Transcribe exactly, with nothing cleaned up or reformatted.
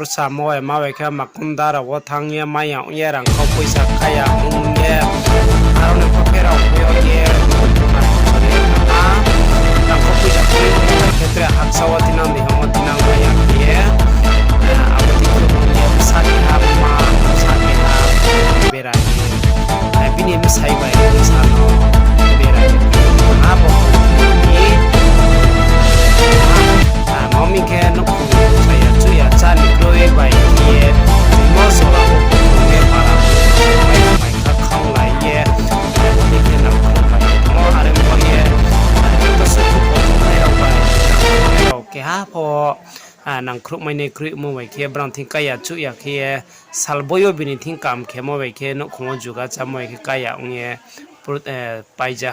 Bsa mo bai ma bai khe makunda rao wo thanng ye mai ya ong ye rangkhau poisa kaya ong ye, aro ni pho pherao phi yo ye, a, rangkhau poisa khe tre haksa wo tinang, bihang wo tinang mai ya khe ye, abo dei khe ong ye bsa keha ma, bsa keha bera ye, bini bsai bai bsa no bera ye, abo ni, a, mo mi khe nouhkhong sa ya chuh ya chá ni kroi bai khe ye, mo sora wo khe para mai kha khanglai ye, abo dei khe nangkhruh bai ye tongmo, are ong ye, joto suh khe bo tongnai rao bai, nangkhruhnai rao keha pho, nangkhruhmai ni kroimo bai khe brao thing kaya chuh ya khe ye, salboi yo bini thing kam khemo bai khe nouhkhong wo juga chámo bai khe kaya ong ye, paija